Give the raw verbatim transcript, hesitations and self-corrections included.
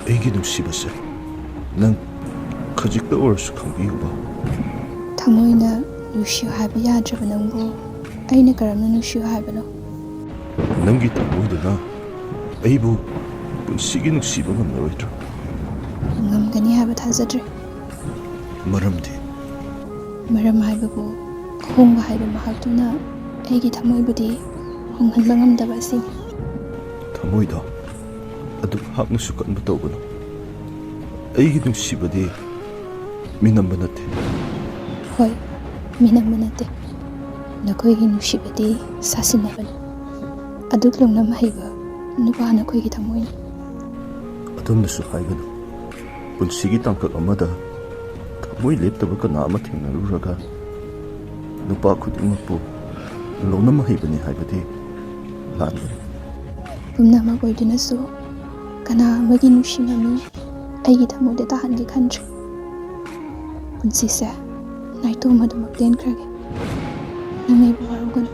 ꯑꯩꯒꯤ ꯅꯨꯡꯁꯤꯕꯁꯦ ꯅꯪ ꯈꯖꯤꯛꯇ ꯑꯣꯏꯔꯁꯨ ꯈꯪꯕꯤꯌꯨꯕ꯫ ꯊꯃꯣꯏꯅ ꯅꯨꯡꯁꯤꯌꯨ ꯍꯥꯏꯕ ꯌꯥꯗ꯭ꯔꯕ ꯅꯪꯕꯨ ꯑꯩꯅ ꯀꯔꯝꯅ ꯅꯨꯡꯁꯤꯌꯨ ꯍꯥꯏꯕꯅꯣ? ꯅꯪꯒꯤ ꯊꯃꯣꯏꯗꯨꯅ ꯑꯩꯕꯨ ꯄꯨꯟꯁꯤꯒꯤ ꯅꯨꯡꯁꯤꯕ ꯉꯝꯂꯔꯣꯏꯗ꯭ꯔꯥ? ꯉꯝꯒꯅꯤ ꯍꯥꯏꯕ ꯊꯥꯖꯗ꯭ꯔꯦ꯫ ꯃꯔꯝꯗꯤ? ꯃꯔꯝ ꯍꯥꯏꯕꯕꯨ ꯑꯍꯣꯡꯕ ꯍꯥꯏꯕ ꯃꯍꯥꯛꯇꯨꯅ ꯑꯩꯒꯤ ꯊꯃꯣꯏꯕꯨꯗꯤ ꯍꯣꯡꯍꯟꯕ ꯉꯝꯗꯕ ꯑꯁꯤꯅꯤ꯫ ꯊꯃꯣꯏꯗꯣ ꯑꯗꯨꯛ ꯍꯥꯛꯅꯁꯨ ꯀꯟꯕ ꯇꯧꯒꯅꯨ꯫ ꯑꯩꯒꯤ ꯅꯨꯡꯁꯤꯕꯗꯤ ꯃꯤꯅꯝꯕ ꯅꯠꯇꯦ꯫ ꯍꯣꯏ, ꯃꯤꯅꯝꯕ ꯅꯠꯇꯦ꯫ ꯅꯈꯣꯏꯒꯤ ꯅꯨꯡꯁꯤꯕꯗꯤ ꯁꯥꯁꯤꯟꯅꯕꯅꯤ꯫ ꯑꯗꯨꯛ ꯂꯧꯅꯝ ꯍꯩꯕ ꯅꯨꯄꯥ ꯅꯈꯣꯏꯒꯤ ꯊꯃꯣꯏꯅꯤ꯫ ꯑꯗꯨꯝꯅꯁꯨ ꯍꯥꯏꯒꯅꯨ꯫ ꯄꯨꯟꯁꯤꯒꯤ ꯇꯥꯡꯀꯛ ꯑꯃꯗ ꯊꯃꯣꯏ ꯂꯦꯞꯇꯕ ꯀꯅꯥ ꯑꯃ ꯊꯦꯡꯅꯔꯨꯔꯒ ꯅꯨꯄꯥ ꯈꯨꯗꯤꯡꯃꯛꯄꯨ ꯂꯧꯅꯝ ꯍꯩꯕꯅꯤ ꯍꯥꯏꯕꯗꯤ ꯂꯥꯟꯕꯅꯤ꯫ ꯄꯨꯝꯅꯃꯛ ꯑꯣꯏꯗꯨꯅꯁꯨ ꯀꯅꯥ ꯑꯃꯒꯤ ꯅꯨꯡꯁꯤ ꯃꯃꯤ ꯑꯩꯒꯤ ꯊꯃꯣꯏꯗ ꯇꯥꯍꯟꯒꯦ ꯈꯟꯗ꯭ꯔꯦ꯫ ꯄꯨꯟꯁꯤꯁꯦ ꯅꯥꯏꯇꯣꯝ ꯑꯗꯨꯃꯛ ꯇꯦꯟꯈ꯭ꯔꯒꯦ꯫ ꯅꯪ ꯑꯩꯕꯨ ꯋꯥꯔꯧꯒꯅꯨ꯫